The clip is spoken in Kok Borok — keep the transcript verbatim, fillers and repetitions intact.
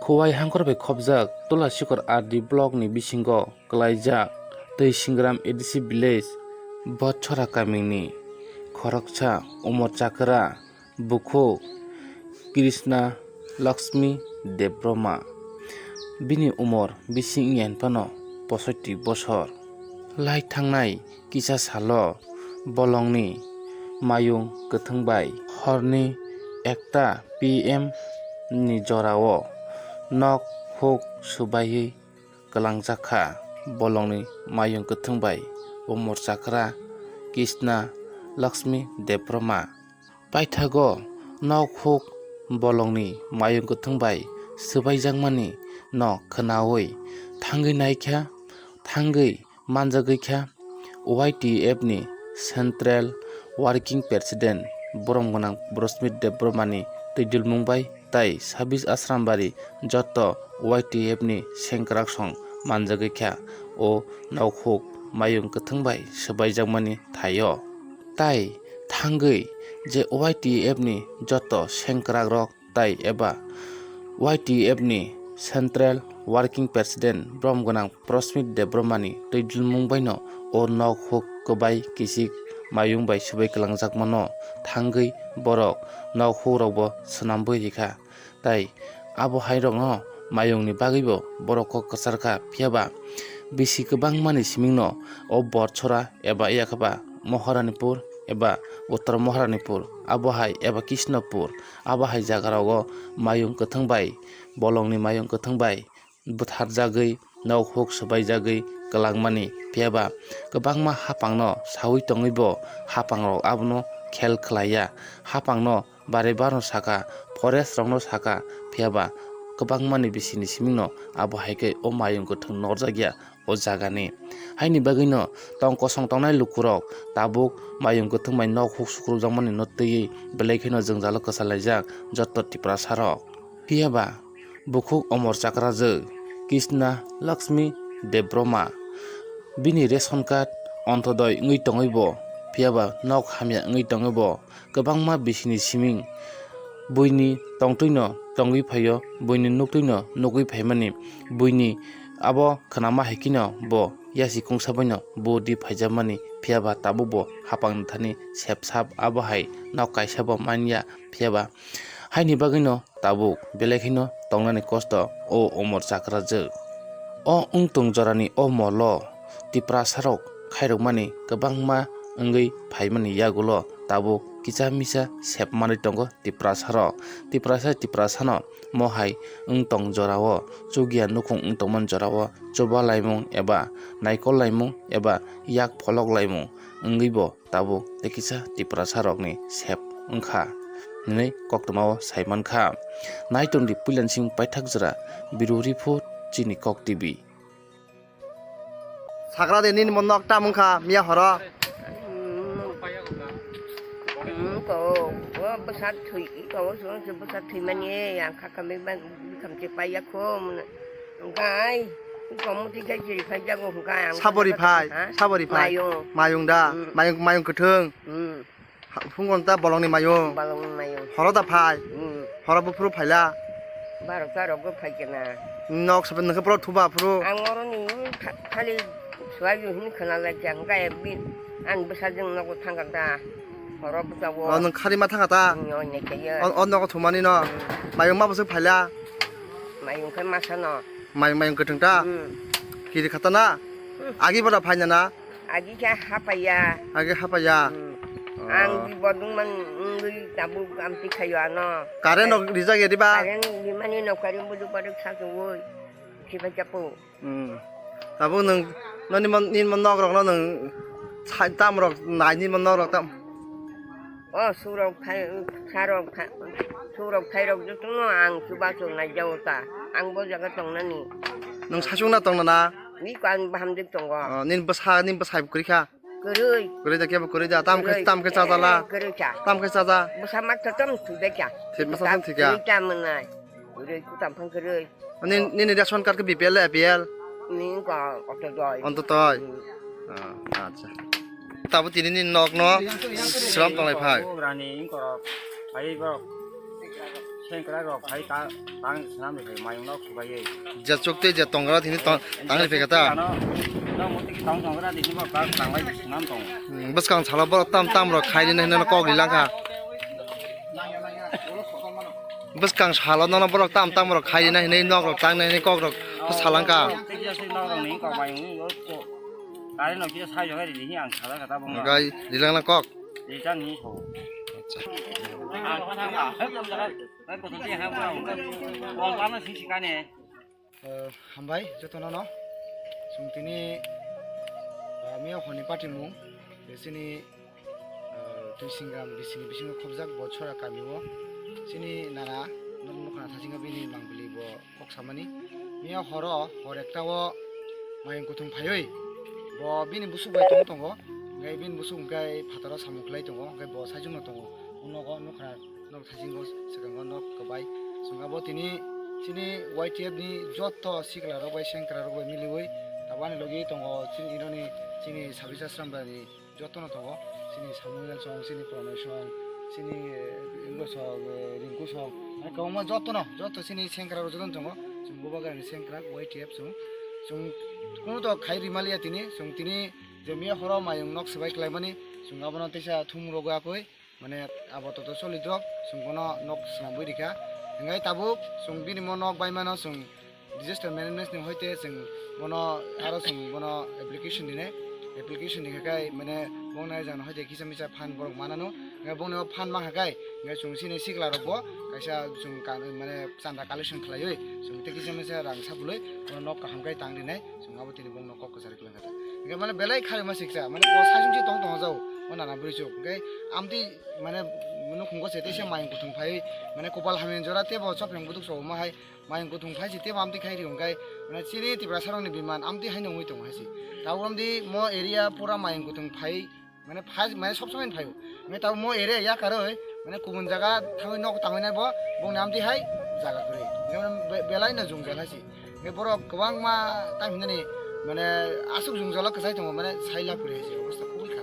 Khowai hangkhor bai khopjak Tulasikor R D block ni bisingo kwlaijak Twi Singram A D C village Botchora kamini khoroksa Umor Chakra bukhuk Krishna Lakshmi Debroma. Bini umor bising wngya hinphano posoiti bosor. Lai thangnai kisa salo bolongni mayung kwthwng bai horni ekta P M ni jorao nok huk swbaiwi kwlangjak kha bolongni mayung kwthwng bai Umor Chakra Krishna Lakshmi Debroma. Paithago nok huk bolongni mayung kwthwng bai swbaijakmani no khwnaui thangwi naikha, thangwi manjagwi kha Y T F ni Central Working President borom gwnang Brosmit Debromani twijlmung bai tai Sabis Asrambari joto Y T F ni sengkraksong manjagwi kha o nok huk mayung kwthwng bai swbaijakmani thaio. Tai thangwi je Y T F ni joto sengkrakrok tai eba Y T F ni Central Working President borom gwnang Prosmit Debromani twijlmung baino o nok huk kwbai kisik mayung bai swbai kwlangjakmano thangwi borok nok hukrokbo swnambwi rikha. Tai abo hairokno mayungni bagwibo borok kok kwcharkha, phiyaba bisi kwbangmani simingno o Botchora eba yakaba Moharanipur eba Uttor Moharanipur abo hai eba Krishnapur abo hai jagarogo mayung kwthwng bai, bolongni mayung kwthwng bai bwtharjagwi, nok huk swbaijagwi kwlangmani, phiyaba kwbangma hapangno saui tongwibo hapangrok abono khel khlaiya. Hapangno bare barno saka, forest rokno saka, phiyaba kwbangmani bisini simingno abo hai khe o mayung kwthwng norjakya o jagani. Haini bagwino tong kosong tongnai lukurok tabuk mayung kwthwng bai nok huk sukrukjakmani no twiwi belai kheno jwngjalo kwchalaijak joto Tiprasarok. Phiyaba bukhuk Omor Chakrajwk Krishna Lakshmi Debroma bini ration card Ontodoi wngwi tongwi bo, phiyaba nok hamya wngwi tongwi bo, kwbangma bisini siming buini tongtwino tongwi phaio, buini nuktwino nukwi phaimani, buini abo khnama hai kheno bo yasi kungsa baino bo di phaijakmani, phiyaba tabukbo hapang thani sepsap abo hai nok kaisa bo manya, phiyaba haini bagwino tabuk belai kheno tongnani kosto o Omor Chakrajwk. O wngtong jorani o molo Tiprasarok khairokmani kwbangma wngwi phaimani yagulo tabuk kisa misa sepmanwi tongo Tiprasarok. Tiprasa Tiprasano mohai wngtong jorao, chukya nukhung wngtongmani jorao chuba laimung eba naikol laimung eba yak pholok laimung wngwibo tabuk tei kisa Tiprasa rokni sep wngkha hinwi koktwmao saimankha. Naitongdi puilansing paithak jora Biru Riphut chini Kok T V. Sagra de nini mo nok tam wngkha miya horo. Hmm, ko, o bwsa thwi, ko o bwsa thwi mani ang kha kami bang bikam che paiya kho. Hwnkhe ai, tongmwtwi khe chiri phaijago hwnkhe ang. Sabori phai, ha? Sabori phai. Mayung. Mayung da, hmm. Mayung, mayung kwthwng. Hmm. Ha, phungon ta bolongni mayung. Bolongni mayung. Horo da phai. Hmm. Horo buphuru phaila. Barota rokbo phaikhe na. Nok sabai nokhe borok thuba phuru. Ang oroni kha-, khali suayo hin khwnalaikha hwnkhe bini, ani bwsajwk nogo thangkha da. Horo bwsao. O nwng khari ma thangkha ta? Hmm, o naikhaiya. O, o nogo thumani no. Hmm. Mayung ma bwswk phaila? Mayung khe masa no. Mayung, mayung kwthwng ta? Hmm. Kiri khata na? Hmm. Agi boda phaina na? Agi khe hapaiya. Agi hapaiya? Hmm. Oh. Ang di bodung man wngwi tabuk amtwi khayo ano. Current rok rijak ya diba? Current rimani no current bodu bodu sasu woi. Sibai chapu. Hmm. Tabuk nwng nini mon-, nini mon nok rok no nwng sai tam rok nai nini mon nok rok tam. O surok thai, sarok thai, surok thairok jotono ang chubachu naijao ta. Ang bo jaga tongnani. Nwng saichung na tongna na? Ni ko ang bahamjwk tongo. Oh, nini bwsa, nini bwsai kwrwi kha? Kwrwi. Kwrwi da kebo kwrwi da. Tam khe, kwrwi. Tam khe chajala. Eh, kwrwi cha. Tam khe chaja. Bwsa ma totom thwi da cha. Thwi, bwsa totom thwi kha. Kwrwi cha mwnai. Kwrwi kutam phang kwrwi. Nini, nini ration card khe B P L, A P L? Ni wngkha Ontodoi. Ontodoi. Hmm. Ah, acha. Tabuk tini nini nok no slam tonglai phai. Rani wngkha. Ai borok. Sengkrak rok phai ta, tang swnam ni phai mayung no khubai ye. Je chuk tei je tongra tini tang, tang ni phai kha ta. Ano, no muti ki tang tongra tini bo ta tang lai swnam tong. Hmm, bwskang salo borok tam tam rok khai ni hinwi no kok ri lang kha. Bwskang salo nono borok tam tam rok khai ni hinwi nok rok tang ni hinwi kok rok sa lang kha. Tei je nok rok ni kok mayung ni ko. Kare no kisa sai jong ri ni ang sala kha ta bong. Gai ri lang na kok. Ri chang ni ko. Acha. Ang ko thang ba. Bai ko thang ha ma. Ko pa na si si ka ne. Eh, hambai jotono no. Chwng tini, eh, miya hwnwi patimung, chini, eh, Twisingram bisini bisingo khobjak bo Chhora kamio. Chini nana, nok nokha thajinga bini mangbili bo kok samani. Miya horo, hor ekta o mayung kuthung phaiwi. Bo bini busuk bai tong tongo, hwnkhe bini busuk hwnkhe phataro samung khlai tongo, hwnkhe bo saichungno tongo. O nogo nukha. Nok thasingo swkango nok kwbai. Chwng abo tini chini Y T F ni joto sikla rok bai sengkra rok bai miliwi tabani logi tongo chini ironi chini sabisa srambrani jotono tongo chini Samuel song chini Pranay song chini eh, Ingo song eh, Rinku song ani kwbangma jotono joto chini sengkra rok jotono tongo chwng bubagrani sengkra Y T F chwng chwng kunu to khai rimaliya tini chwng tini je miya horo mayung nok swbai klaimani chwng abono teisa thum rogo akoi. Mane abo toto solidrop, chwng bono nok swnamwi rikha. Hwnkhai tabuk chwng bini mo nok baimano chwng disaster management ni hoite chwng bono aro chwng bono application dinai. Application dikha khai mane bongni jano hoite kisa misa phan borok manano. Hwnkhai bongni o phan mankha khai, hwnkhai chwng chini sikla rokbo kaisa chwng ka-, mane chanda collection khlaiwi chwng tei kisa misa rang sapului bono nok kaham khai tang dinai. Chwng abo tini bongno kok kwchari kwlwng kha ta. Hwnkhe mane belai kharima siksa, mane bo saichung si tong tong jao, o nana bwrwi chuk. Hwnkhe amtwi mane nukhungo se teisa mayung kuthung phai, mane kopal hamya jora tebo chopeng buduk sobo ma hai mayung kuthung phai si tebo amtwi khai rio hwnkhe mane chini Tiprasa rokni biman amtwi haino wngwi tongo hai si. Tabuk amtwi mo area pura mayung kuthung phai mane phai mane sob somoi phaio. Hwnkhe tabuk mo area yakarwi mane kubun jaga thangwi nok tangwi nai bo bongni amtwi hai jaga kwrwi. Hwnkhe mane be-, belai no jwngjal hai si. Hwnkhe borok kwbangma tang hinani mane aswk jwngjalo kwchai tongo mane sai lab kwrwi hai se obostha khubui